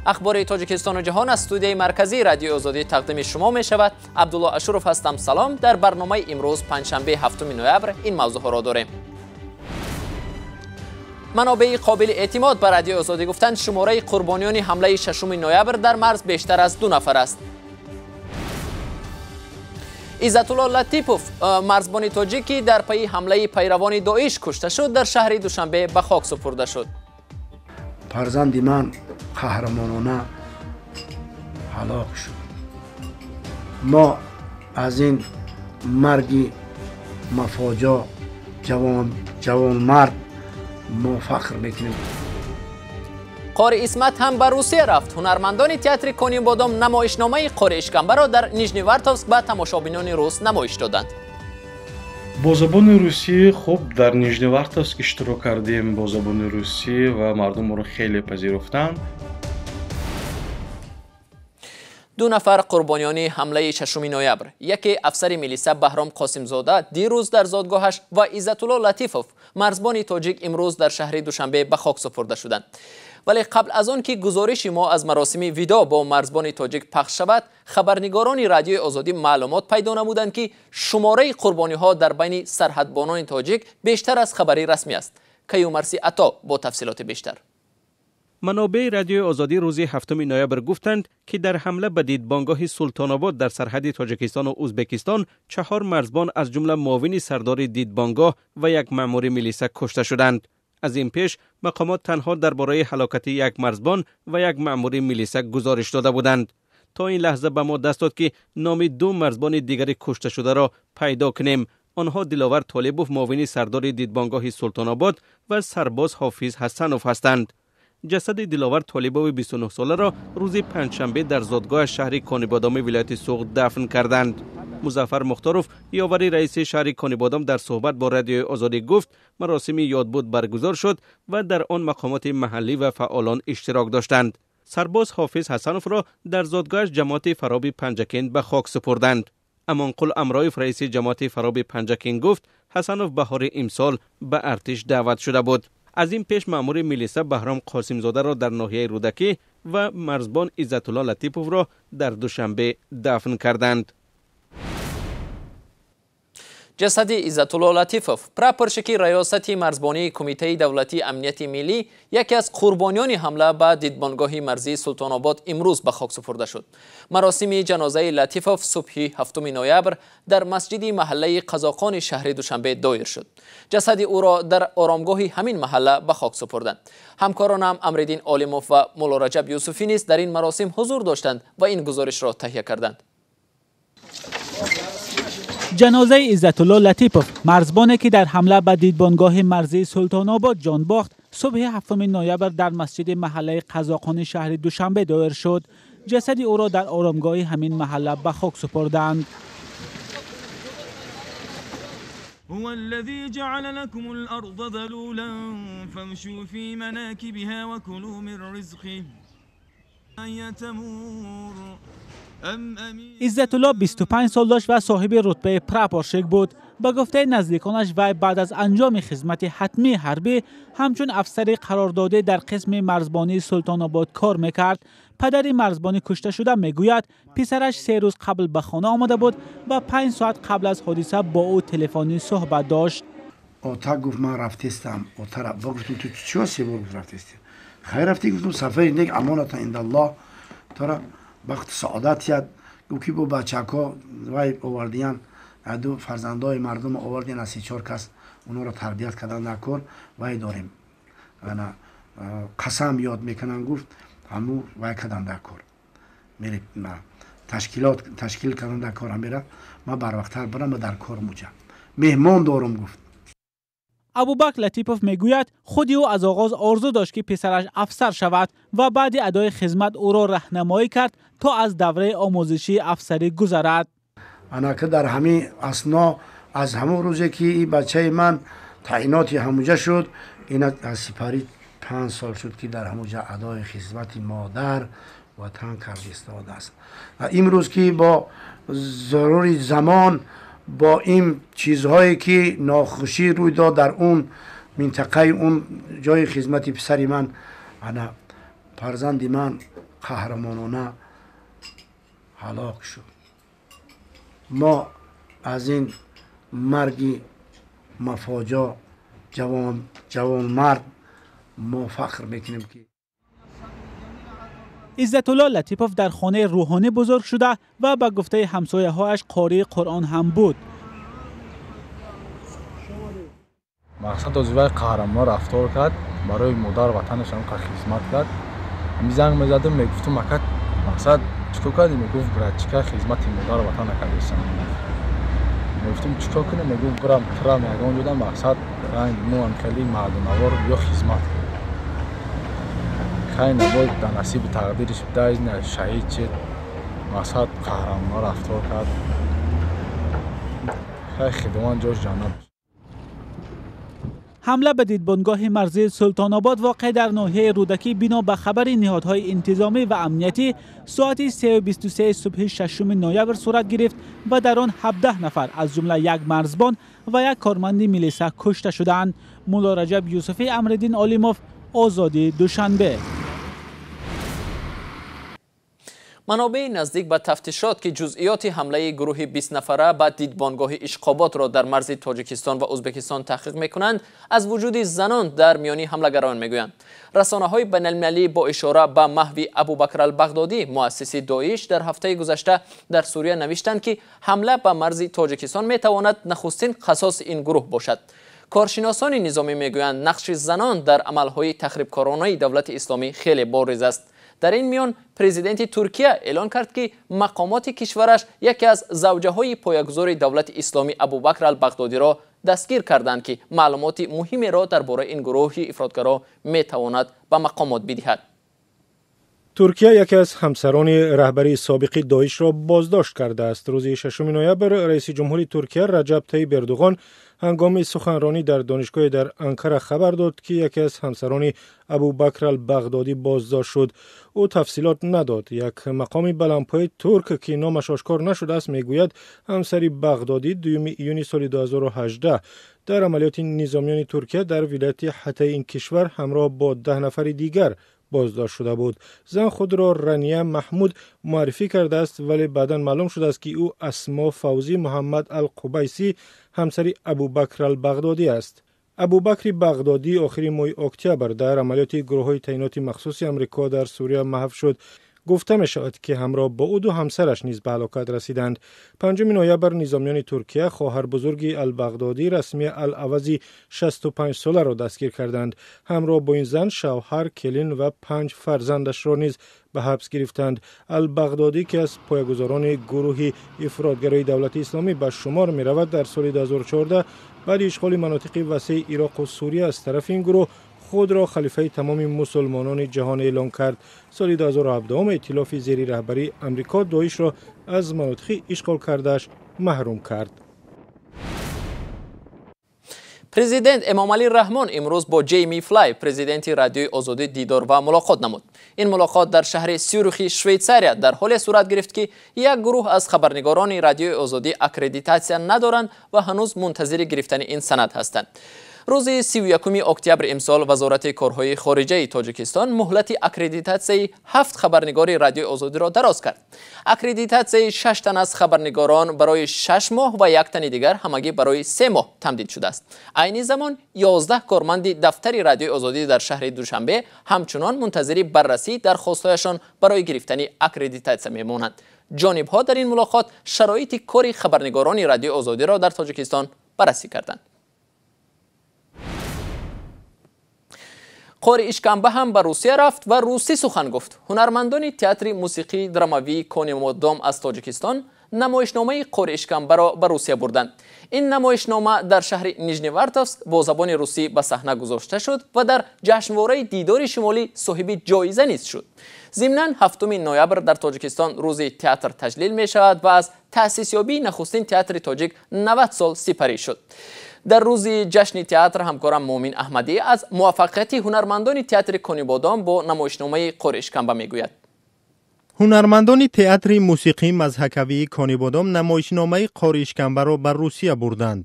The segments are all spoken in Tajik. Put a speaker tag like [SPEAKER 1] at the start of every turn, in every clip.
[SPEAKER 1] Ахбори Тоҷикистону ҷаҳон аз студияи марказии Радиои Озодӣ тақдими шумо мешавад. Абдулло Ашуров ҳастам. Салом. Дар барномаи имрӯз панҷшанбе 7 ноябр ин мавзӯъҳоро дорем. Манобеи қобили эътимод ба Радиои Озодӣ гуфтанд, шумораи қурбониёни ҳамлаи 6 ноябр дар марз бештар аз 2 нафар аст. Иззатулло Латипов, марзбони тоҷик, ки дар пайи ҳамлаи пайравони Доиш кушта шуд, дар шаҳри Душанбе ба хок супурда шуд.
[SPEAKER 2] Фарзанди ман қаҳрамонона ҳалок шуд. Мо аз ин марги мафоҷо ҷавонмард мо фахр мекунем.
[SPEAKER 1] Қори Исмат ҳам ба Русия рафт. Ҳунармандони театри Конибодом намоишномаи Қори Ишкамбаро дар Нижневартовск ба тамошобинони рус намоиш доданд.
[SPEAKER 3] Бо забони русӣ хуб дар Нижневартовск иштирок кардем бо забони русӣ ва мардум моро хеле пазируфтанд.
[SPEAKER 1] 2 нафар қурбониёни ҳамлаи 6 ноябр, яке афсари милиса Баҳром Қосимзода дирӯз дар зодгоҳаш ва Иззатулло Латифов, марзбони тоҷик, имрӯз дар шаҳри Душанбе ба хок супурда шуданд. Вале қабл аз он ки гузориши мо аз маросими видо бо марзбони тоҷик пахш шавад, хабарнигорони Радиои Озодӣ маълумот пайдо намуданд, ки шумораи қурбониҳо дар байни сарҳадбонони тоҷик бештар аз хабари расмӣ аст. Каюмарси Ато бо тафсилоти бештар.
[SPEAKER 4] Манобеи Радиои Озодӣ рӯзи 7 ноябр гуфтанд, ки дар ҳамла ба дидбонгоҳи Султонобод дар сарҳади Тоҷикистону Ӯзбекистон 4 марзбон аз ҷумла муовини сардори дидбонгоҳ ва як маъмури милиса кушта шуданд. Аз ин пеш мақомот танҳо дар бораи ҳалокати як марзбон ва як маъмури милиса гузориш дода буданд. То ин лаҳза ба мо даст дод, ки номи 2 марзбони дигари кушташударо пайдо кунем. Онҳо Диловар Толибов, муовини сардори дидбонгоҳи Султонобод, ва сарбоз Ҳофиз Ҳасанов ҳастанд. Ҷасади Диловар Толибови 29-соларо рӯзи панҷшанбе дар зодгоҳаш шаҳри Конибодоми вилояти Суғд дафн карданд. Музаффар Мухторов, ёвари раиси шаҳри Конибодом, дар суҳбат бо Радиои Озодӣ гуфт, маросими ёдбуд баргузор шуд ва дар он мақомоти маҳаллӣ ва фаъолон иштирок доштанд. Сарбоз Ҳофиз Ҳасановро дар зодгоҳаш ҷамоати Фароби Панҷакент ба хок супурданд. Амонқул Амроев, раиси ҷамоати Фароби Панҷакент, гуфт, Ҳасанов баҳори имсол ба артиш даъват шуда буд. Аз ин пеш маъмури милиса Баҳром Қосимзодаро дар ноҳияи Рӯдакӣ ва марзбон Иззатулло Латиповро дар Душанбе дафн карданд.
[SPEAKER 1] Ҷасади Иззатулло Латифов, прапорщики раёсати марзбонии Кумитаи давлатии амнияти миллӣ, яке аз қурбониёни ҳамла ба дидбонгоҳи марзии Султонобод, имрӯз ба хок супурда шуд. Маросими ҷанозаи Латифов субҳи 7 ноябр дар масҷиди маҳаллаи Қазоқони шаҳри Душанбе доир шуд. Ҷасади ӯро дар оромгоҳи ҳамин маҳалла ба хок супурданд. Ҳамкоронам Амриддин Олимов ва Муллораҷаб Юсуфӣ низ дар ин маросим ҳузур доштанд ва ин гузоришро таҳия карданд.
[SPEAKER 5] Ҷанозаи Иззатулло Латипов, марзбоне ки дар ҳамла ба дидбонгоҳи марзии Султонобод ҷон бохт, субҳи 7 ноябр дар масҷиди маҳаллаи Қазоқони шаҳри Душанбе доир шуд. Ҷасади ӯро дар оромгоҳи ҳамин маҳалла ба хок супурданд.
[SPEAKER 6] هو الذي جعل لكم الأرض ذلولا فامشوا في مناكبها وكلوا من رزقه تمور.
[SPEAKER 5] Иззатулло 25 сол дошт ва соҳиби рутбаи прапорщик буд. Ба гуфтаи наздиконаш, вай баъд аз анҷоми хизмати ҳатмии ҳарбӣ ҳамчун афсари қарордодӣ дар қисми марзбонии Султонобод кор мекард. Падари марзбони кушташуда мегӯяд, писараш 3 рӯз қабл ба хона омада буд ва 5 соат қабл аз ҳодиса бо ӯ телефонӣ суҳбат дошт.
[SPEAKER 2] Ота гуфт, ман рафтестам. Отара гуфтум, ту чиё се бор гуфт рафтести? Хайр рафтӣ, гуфтум, сафари нек, амонатан индаллоҳ, тора бахти саодат яд. Гуфт, ки бо бачако вай овардиян, ду фарзандои мардум овардиян, аз 3-4 кас онҳоро тарбият кардан дар кор вай дорем, ана қасам ёд мекунанд, гуфт, ҳаму вай кардан дар кор, ташкилот ташкил кардан дар кор, ҳамера ман барвақттар барам дар кор муҷа меҳмон дорум, гуфт.
[SPEAKER 5] Абубакр Латипов мегӯяд, худи ӯ аз оғоз орзу дошт, ки писараш афсар шавад ва баъди адои хизмат ӯро раҳнамоӣ кард, то аз давраи омӯзишии афсарӣ гузарад.
[SPEAKER 2] Анака дар ҳамин асно аз ҳамон рӯзе ки ин бачаи ман таъиноти ҳамуҷа шуд, ина аз сипарӣ 5 сол шуд, ки дар ҳамуҷа адои хизмати модар ватан карда истодааст. Имрӯз ки бо зарури замон, бо ин чизҳое ки нохушӣ рӯй дод дар он минтақаи он ҷои хизмати писари ман, ана фарзанди ман қаҳрамонона ҳалок шуд. Мо аз ин марги мафоҷо ҷавонмард мо фахр мекунем ки
[SPEAKER 5] Иззатулло Латипов дар хонаи рӯҳонӣ бузург шуда ва ба гуфтаи ҳамсояҳояш қории Қуръон ҳам буд.
[SPEAKER 7] Мақсад аз вай қаҳрамона рафтор кард, барои модар ватанаш ҳамқа хизмат кард. Занг мезадам, мегуфтам, ака мақсад чикор кардӣ? Мегуфт, братчика, хизмати модар ватан накардесам. Мегуфтам, чикор кунем? Мегуфт, бирам тирам ягон ҷода, мақсад ранг муам хеле мардонавор биё хизмат кун. Хай набод дар насиби тақдириш дай шаҳид шуд. Мақсад қаҳрамона рафтор кард. Хай хидмат ҷош ҷаннат.
[SPEAKER 5] Ҳамла ба дидбонгоҳи марзии Султонобод воқеъ дар ноҳияи Рӯдакӣ бино ба хабари ниҳодҳои интизомӣ ва амниятӣ соати 3:23 субҳи 6 ноябр сурат гирифт ва дар он 17 нафар аз ҷумла як марзбон ва як корманди милиса кушта шудаанд. Мулло Раҷаб Юсуфӣ, Амриддин Олимов, Озодӣ, Душанбе.
[SPEAKER 1] Манобеи наздик ба тафтишот ки ҷузъиёти ҳамлаи гурӯҳи 20 нафара ба дидбонгоҳи Ишқободро дар марзи Тоҷикистон ва Ӯзбекистон таҳқиқ мекунанд, аз вуҷуди занон дар миёни ҳамлагарон мегӯянд. Расонаҳои байналмилалӣ бо ишора ба маҳви Абубакр ал-Бағдодӣ, муассиси Доиш, дар ҳафтаи гузашта дар Сурия навиштанд, ки ҳамла ба марзи Тоҷикистон метавонад нахустин қасоси ин гурӯҳ бошад. Коршиносони низомӣ мегӯянд, нақши занон дар амалҳои тахрибкоронаи давлати исломӣ хеле бориз аст. Дар ин миён президенти Туркия эълон кард, ки мақомоти кишвараш яке аз завҷаҳои поягузори давлати исломӣ Абубакр ал-Бағдодиро дастгир карданд, ки маълумоти муҳимеро дар бораи ин гурӯҳи ифротгаро метавонад ба мақомот бидиҳад.
[SPEAKER 8] Туркия яке аз ҳамсарони раҳбари собиқи Доишро боздошт кардааст. Рӯзи 6 ноябр раиси ҷумҳури Туркия Раҷаб Тайиб Эрдуғон ҳангоми суханронӣ дар донишгоҳе дар Анкара хабар дод, ки яке аз ҳамсарони Абубакр ал-Бағдодӣ боздошт шуд. Ӯ тафсилот надод. Як мақоми баландпояи турк, ки номаш ошкор нашудааст, мегӯяд ҳамсари Бағдодӣ 2 июни соли 2018 дар амалиёти низомиёни Туркия дар вилояти Ҳатаи ин кишвар ҳамроҳ бо 10 нафари дигар боздошт шуда буд. Зан худро Рания Маҳмуд муаррифӣ кардааст, вале баъдан маълум шудааст, ки ӯ Асмо Фавзӣ Муҳаммад ал-Қубайсӣ, ҳамсари Абубакр ал-Бағдодӣ аст. Абубакри Бағдодӣ охири моҳи октябр дар амалиёти гурӯҳҳои таъиноти махсуси Амрико дар Сурия маҳв шуд. Гуфта мешавад, ки ҳамроҳ бо ӯ ду ҳамсараш низ ба ҳалокат расиданд. 5 ноябр низомиёни Туркия хоҳарбузурги ал-Бағдодӣ Расмия ал-Авази 65 соларо дастгир карданд. Ҳамроҳ бо ин зан шавҳар, келин ва 5 фарзандашро низ ба ҳабс гирифтанд. Ал-Бағдодӣ, ки аз поягузорони гурӯҳи ифротгарои давлати исломӣ ба шумор меравад, дар соли 2014 баъди ишғоли манотиқи васеи Ироқу Сурия аз тарафи ин гурӯҳ худро халифаи тамоми мусулмонони ҷаҳон эълон кард. Соли 2017 иттилофи зери раҳбарии Амрико Доишро аз манотиқи ишғол кардааш маҳрум кард.
[SPEAKER 1] Президент Эмомалӣ Раҳмон имрӯз бо Ҷейми Флай, президенти Радиои Озодӣ, дидор ва мулоқот намуд. Ин мулоқот дар шаҳри Сюрихи Швейтсария дар ҳоле сурат гирифт, ки як гурӯҳ аз хабарнигорони Радиои Озодӣ аккредитатсия надоранд ва ҳанӯз мунтазири гирифтани ин санад ҳастанд. Рӯзи 31 октябри имсол Вазорати корҳои хориҷаи Тоҷикистон муҳлати аккредитатсияи 7 хабарнигори Радиои Озодиро дароз кард. Аккредитатсияи 6 тан аз хабарнигорон барои 6 моҳ ва як тани дигар ҳамагӣ барои 3 моҳ тамдид шудааст. Айни замон 11 корманди дафтари Радиои Озодӣ дар шаҳри Душанбе ҳамчунон мунтазири баррасии дархостҳояшон барои гирифтани аккредитатсия мемонанд. Ҷонибҳо дар ин мулоқот шароити кори хабарнигорони Радиои Озодиро дар Тоҷикистон баррасӣ карданд. Қори Ишкамба ҳам ба Русия рафт ва русӣ сухан гуфт. Ҳунармандони театри мусиқии драмавии Конибодом аз Тоҷикистон намоишномаи Қори Ишкамбаро ба Русия бурданд. Ин намоишнома дар шаҳри Нижневартовск бо забони русӣ ба саҳна гузошта шуд ва дар ҷашнвораи дидори шимолӣ соҳиби ҷоиза низ шуд. Зимнан 7 ноябр дар Тоҷикистон рӯзи театр таҷлил мешавад ва аз таъсисёбии нахустин театри тоҷик 90 сол сипарӣ шуд. Дар рӯзи ҷашни театр ҳамкорам Муъмин Аҳмадӣ аз муваффақияти ҳунармандони театри Конибодом бо намоишномаи Қори Ишкамба мегӯяд.
[SPEAKER 9] Ҳунармандони театри мусиқии мазҳакавии Конибодом намоишномаи Қори Ишкамбаро ба Русия бурданд.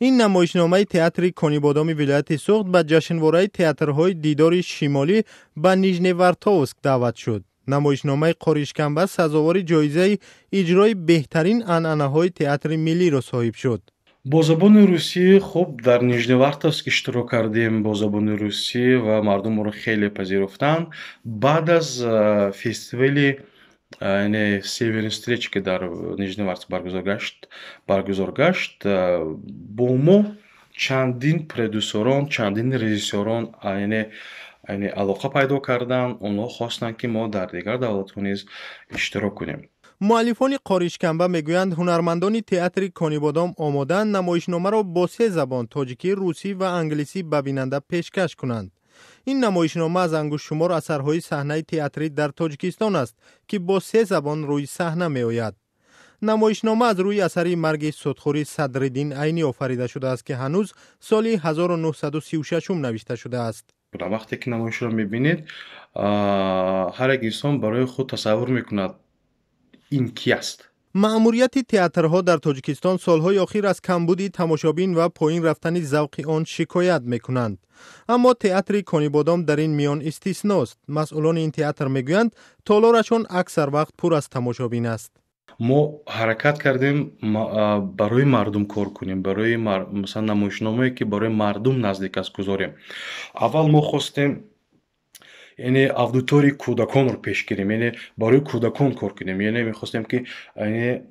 [SPEAKER 9] Ин намоишномаи театри Конибодоми вилояти Суғд ба ҷашнвораи театрҳои дидори шимолӣ ба Нижневартовск даъват шуд. Намоишномаи Қоришканба сазовори ҷоизаи иҷрои беҳтарин анъанаҳои театри миллиро соҳиб шуд.
[SPEAKER 3] Бо забони русӣ хуб дар Нижневартовск иштирок кардем бо забони русӣ ва мардум моро хеле пазируфтанд. Баъд аз фестивали, яъне Северный встречи, ки дар Нижневартовск баргузор гашт, бо мо чандин продюсерон, чандин режиссёрон, яъне алоқа пайдо карданд. Онҳо хостанд, ки мо дар дигар давлатҳо низ иштирок кунем.
[SPEAKER 9] Муаллифони Қоришканба мегӯянд, ҳунармандони театри Конибодом омодаанд намоишномаро бо се забон: тоҷикӣ, русӣ ва англисӣ ба бинанда пешкаш кунанд. Ин намоишнома аз ангуштшумор асарҳои саҳнаи театрӣ дар Тоҷикистон аст, ки бо се забон рӯи саҳна меояд. Намоишнома аз рӯи асари Марги судхӯри Садриддин Айнӣ офарида шудааст, ки ҳанӯз соли 1936 навишта шудааст.
[SPEAKER 3] Вақте ки намоишро мебинед, ҳар як инсон барои худ тасаввур мекунад, ин ки аст.
[SPEAKER 9] Маъмурияти театрҳо дар Тоҷикистон солҳои охир аз камбуди тамошобин ва поин рафтани завқи он шикоят мекунанд, аммо театри Конибодом дар ин миён истисност. Масъулони ин театр мегӯянд, толорашон аксар вақт пур аз тамошобин аст.
[SPEAKER 3] Мо ҳаракат кардем барои мардум кор кунем, барои масалан намоишномае, ки барои мардум наздик аст, гузорем. Аввал мо хостем, яъне аудиторияи кӯдаконро пеш гирем, яъне барои кӯдакон кор кунем, яъне мехостем, ки яъне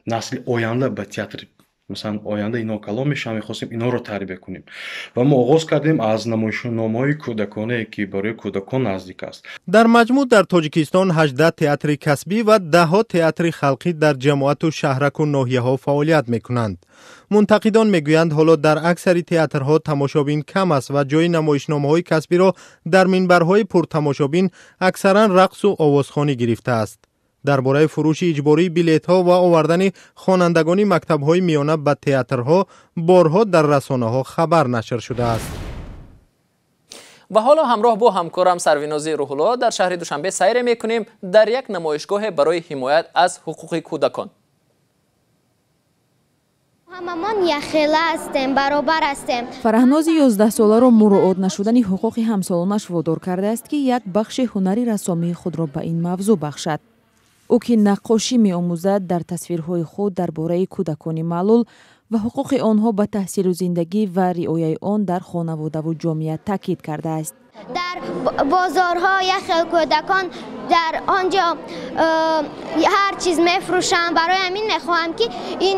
[SPEAKER 3] насли оянда ба театр, масалан, оянда ино калон мешаванд, мехостем инҳоро тарбия кунем ва мо оғоз кардем аз намоишномаҳои кӯдаконае, ки барои кӯдакон наздик аст.
[SPEAKER 9] Дар маҷмӯъ дар Тоҷикистон 18 театри касбӣ ва даҳҳо театри халқӣ дар ҷамоату шаҳраку ноҳияҳо фаъолият мекунанд. Мунтақидон мегӯянд, ҳоло дар аксари театрҳо тамошобин кам аст ва ҷои намоишномаҳои касбиро дар минбарҳои пуртамошобин аксаран рақсу овозхонӣ гирифтааст. Дар бораи фурӯши иҷбории билетҳо ва овардани хонандагони мактабҳои миёна ба театрҳо борҳо дар расонаҳо хабар нашр шудааст.
[SPEAKER 1] Ва ҳоло ҳамроҳ бо ҳамкорам Сарвинози Рӯҳулло дар шаҳри Душанбе сайре мекунем дар як намоишгоҳе барои ҳимоят аз ҳуқуқи кӯдакон.
[SPEAKER 10] Ҳамамон якхела ҳастем, баробар ҳастем.
[SPEAKER 11] Фараҳнози 11-соларо муроот нашудани ҳуқуқи ҳамсолонаш водор кардааст, ки як бахши ҳунари рассомии худро ба ин мавзӯъ бахшад. Ӯ, ки наққошӣ меомӯзад, дар тасвирҳои худ дар бораи кӯдакони маълул ва ҳуқуқи онҳо ба таҳсилу зиндагӣ ва риояи он дар хонаводаву ҷомеа таъкид кардааст.
[SPEAKER 10] Дар бозорҳо як хел кӯдакон дар он ҷо ҳар чиз мефурӯшанд. Барои ҳамин мехоҳам, ки ин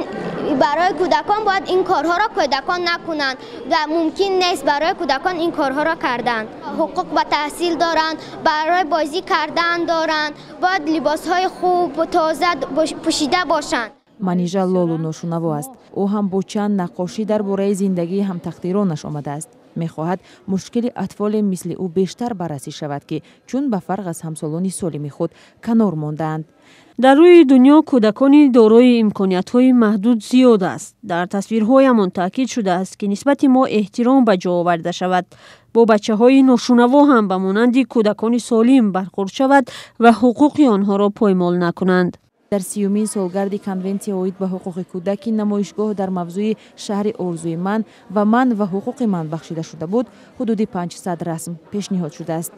[SPEAKER 10] барои кӯдакон бояд ин корҳоро кӯдакон накунанд ва мумкин нест барои кӯдакон ин корҳоро кардан. Ҳуқуқ ба таҳсил доранд, барои бозӣ кардан доранд, бояд либосҳои хуб, тоза пӯшида бошанд.
[SPEAKER 11] Манижа лолу ношунаво аст. Ӯ ҳам бо чанд наққошӣ дар бораи зиндагии ҳамтақдиронаш омадааст. Мехоҳад мушкили атфоле мисли ӯ бештар баррасӣ шавад, ки чун ба фарқ аз ҳамсолони солими худ канор мондаанд.
[SPEAKER 12] Дар рӯи дунё кӯдакони дорои имкониятҳои маҳдуд зиёд аст. Дар тасвирҳоямон таъкид шудааст, ки нисбати мо эҳтиром ба ҷо оварда шавад, бо бачаҳои ношунаво ҳам ба монанди кӯдакони солим бархӯрд шавад ва ҳуқуқи онҳоро поймол накунанд.
[SPEAKER 11] Дар 30-умин солгарди Конвенсия оид ба ҳуқуқи кӯдак, ки намоишгоҳ дар мавзӯи «Шаҳри орзуи ман» ва «Ман ва ҳуқуқи ман» бахшида шуда буд, ҳудуди 500 расм пешниҳод шудааст.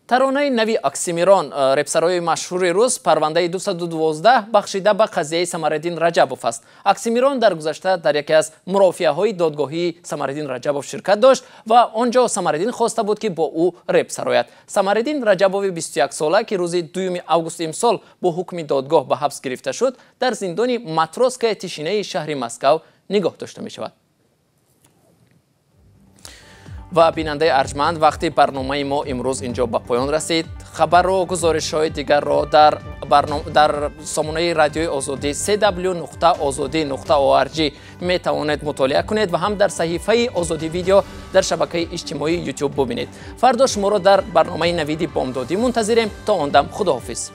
[SPEAKER 1] Таронаи нави Оксимирон, репсарои машҳури рус, «Парвандаи 212» бахшида ба қазияи Самариддин Раҷабов аст. Оксимирон дар гузашта дар яке аз мурофиаҳои додгоҳии Самариддин Раҷабов ширкат дошт ва он ҷо Самариддин хоста буд, ки бо ӯ реп сарояд. Самариддин Раҷабови 21-сола, ки рӯзи 2 августи имсол бо ҳукми додгоҳ ба ҳабс гирифта шуд, дар зиндони Матросская тишинаи шаҳри Москав нигоҳ дошта мешавад. Ва бинандаи арҷманд, вақти барномаи мо имрӯз инҷо ба поён расид. Хабару гузоришҳои дигарро дар сомонаи Радиои Озодӣ cw.ozodi.org метавонед мутолиа кунед ва ҳам дар саҳифаи Озодӣ Видео дар шабакаи иҷтимоии Ютуб бубинед. Фардо шуморо дар барномаи Навиди бомдодӣ мунтазирем. То он дам худоҳофиз.